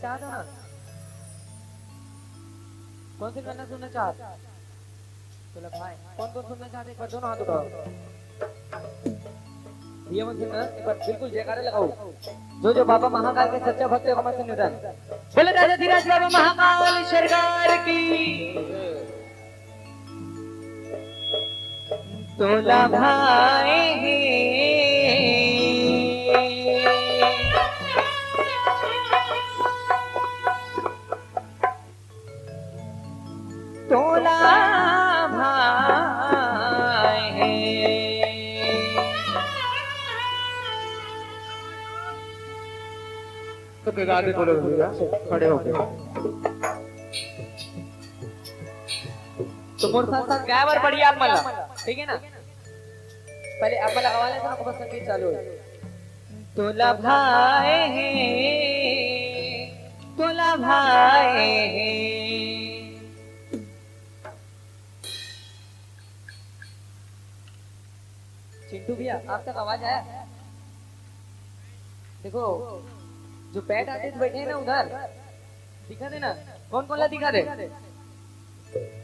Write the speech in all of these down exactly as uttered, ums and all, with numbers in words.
चाहत हो ना? कौन से गाना सुनना चाहत? चलो भाई, कौन कौन सुनना चाहते, एक बार दोनों हाथ उठाओ। भैया मन सुनना, एक बार बिल्कुल जयकारा लगाओ। जो जो बाबा महाकाल के सच्चा भक्त है, वो मत सुन उधर। बोलो राजा धीराज बाबा महाकाल सरकार की। तोला भाई हे, तोला भाई हे। तो के गाते बोलो भैया, खड़े होके। तो मोर साथ साथ गाय बर बढ़िया आप मन ला, ठीक है ना? पहले आप मन ला गवा लेते ना, ओकर बाद संगीत चालू हो। तोला भाई हे, तोला भाई हे। चिंटू भैया, आप तक आवाज आया? देखो, जो बैठ आते बैठे हैं ना उधर, दिखा देना, कौन कौन ला दिखा दे?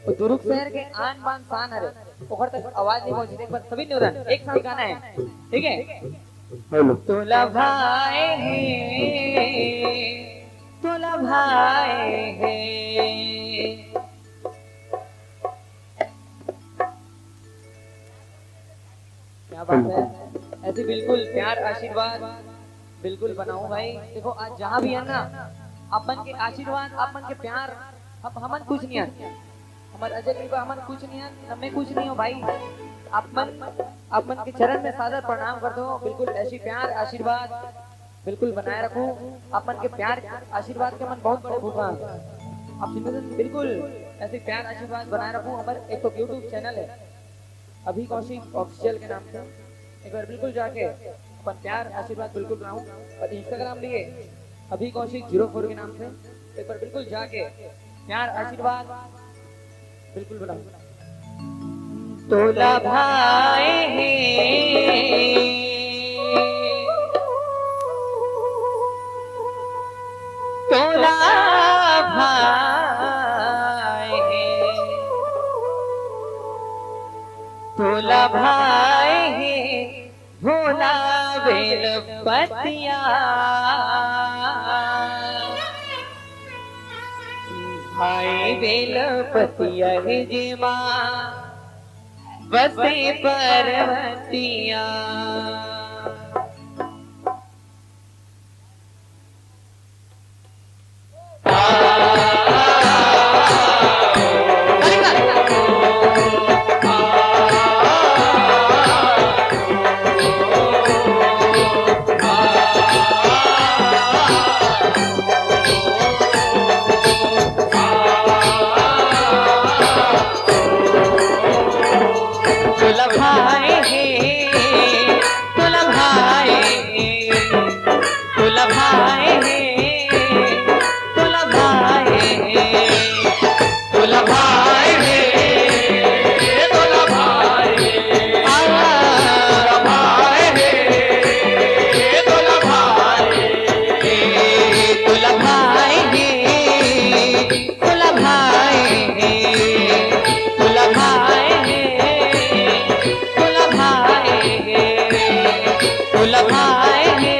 वो दुरुग शहर के आन बान शान हरे, ओकर तक आवाज नहीं पहुंची। एक बार सभी निवेदन, एक साथ गाना है, ठीक है? हेलो। तोला भाई हे, तोला भाई हे। क्या बात है, ऐसे बिल्कुल प्यार आशीर्वाद बिल्कुल बनाओ भाई। देखो, आज जहाँ भी है ना, अपन के आशीर्वाद, अपन के प्यार, हम, हमन कुछ नहीं है, हमर अजय कृपा, हमन कुछ नहीं है, मैं कुछ नहीं हो भाई। अपन, अपन के चरण में सादर प्रणाम कर दो। बिल्कुल ऐसी प्यार आशीर्वाद बिल्कुल बनाए रखो। अपन के प्यार आशीर्वाद के मन बहुत बड़े भूखा है। आप सुनो तो बिल्कुल ऐसे प्यार आशीर्वाद बनाए रखो। हमारे एक तो YouTube चैनल है अभी कौशिक ऑफिशियल के नाम से, एक बार बिल्कुल जाके अपन प्यार आशीर्वाद बिल्कुल बनाओ। और Instagram लिए अभी कौशिक ज़ीरो फ़ोर के नाम से, एक बार बिल्कुल जाके प्यार आशीर्वाद बिल्कुल बनाओ। तोला भाई हे, तोला भाई हे, तोला भाई हे, भोला बेल पतिया। भाई बेल पतिया हे जेमा बसे पर्वतिया। तोला भाई हे, तोला भाई हे, तोला भाई हे, तोला भाई हे, तोला भाई हे, तोला भाई हे, आ, तोला भाई हे, तोला भाई हे, तोला भाई हे। तोला भाई हे, तोला भाई हे, तोला भाई हे, तोला भाई हे,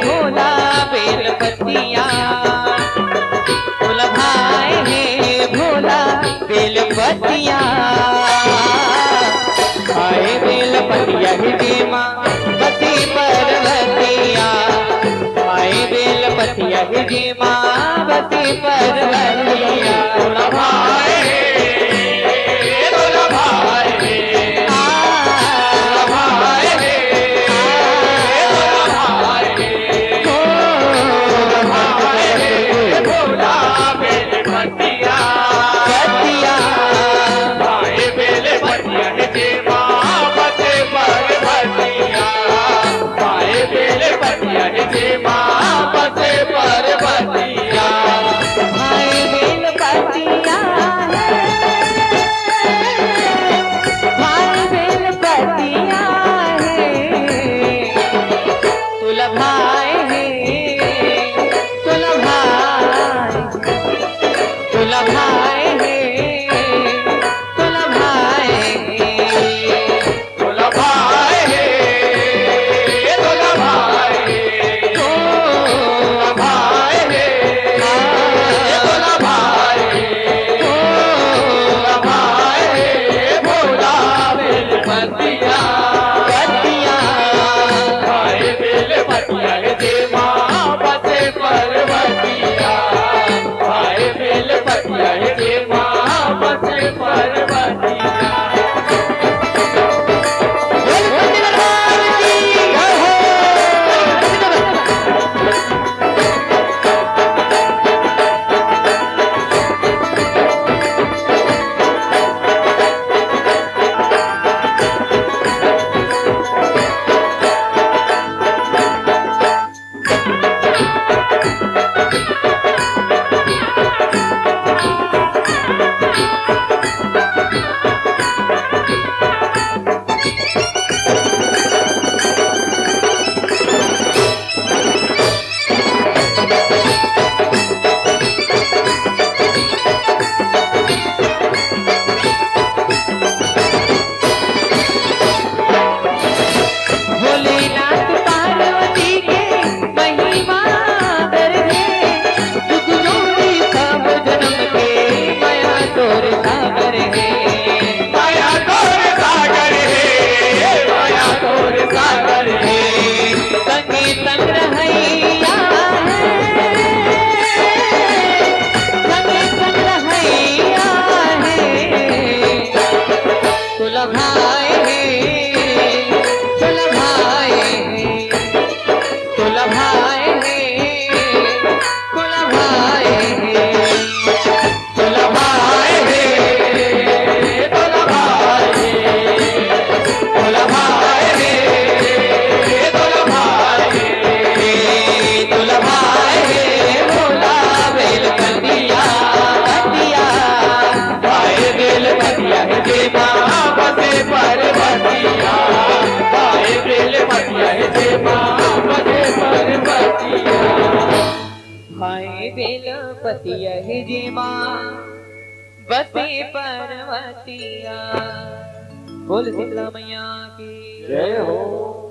भोला बेलपतिया। तोला भाई हे, भोला बेलपतिया। भाई बेलपतिया हे जेमा बसे पर्वतिया। भाई बेलपतिया हे जेमा बसे पर्वतिया। तोला भाई हे, तोला भाई हे, आ, तोला भाई हे, तोला भाई हे, ओ, तोला भाई हे, भोला बेलपतिया। पतिया। भाई बेलपतिया हे जेमा बसे पर्वतिया। भाई बेलपतिया हे जेमा बसे पर्वतिया। भाई बेलपतिया हे बेलपतिया हे जेमा बसे पर्वतिया। बोल शीतला मैया की। जय हो।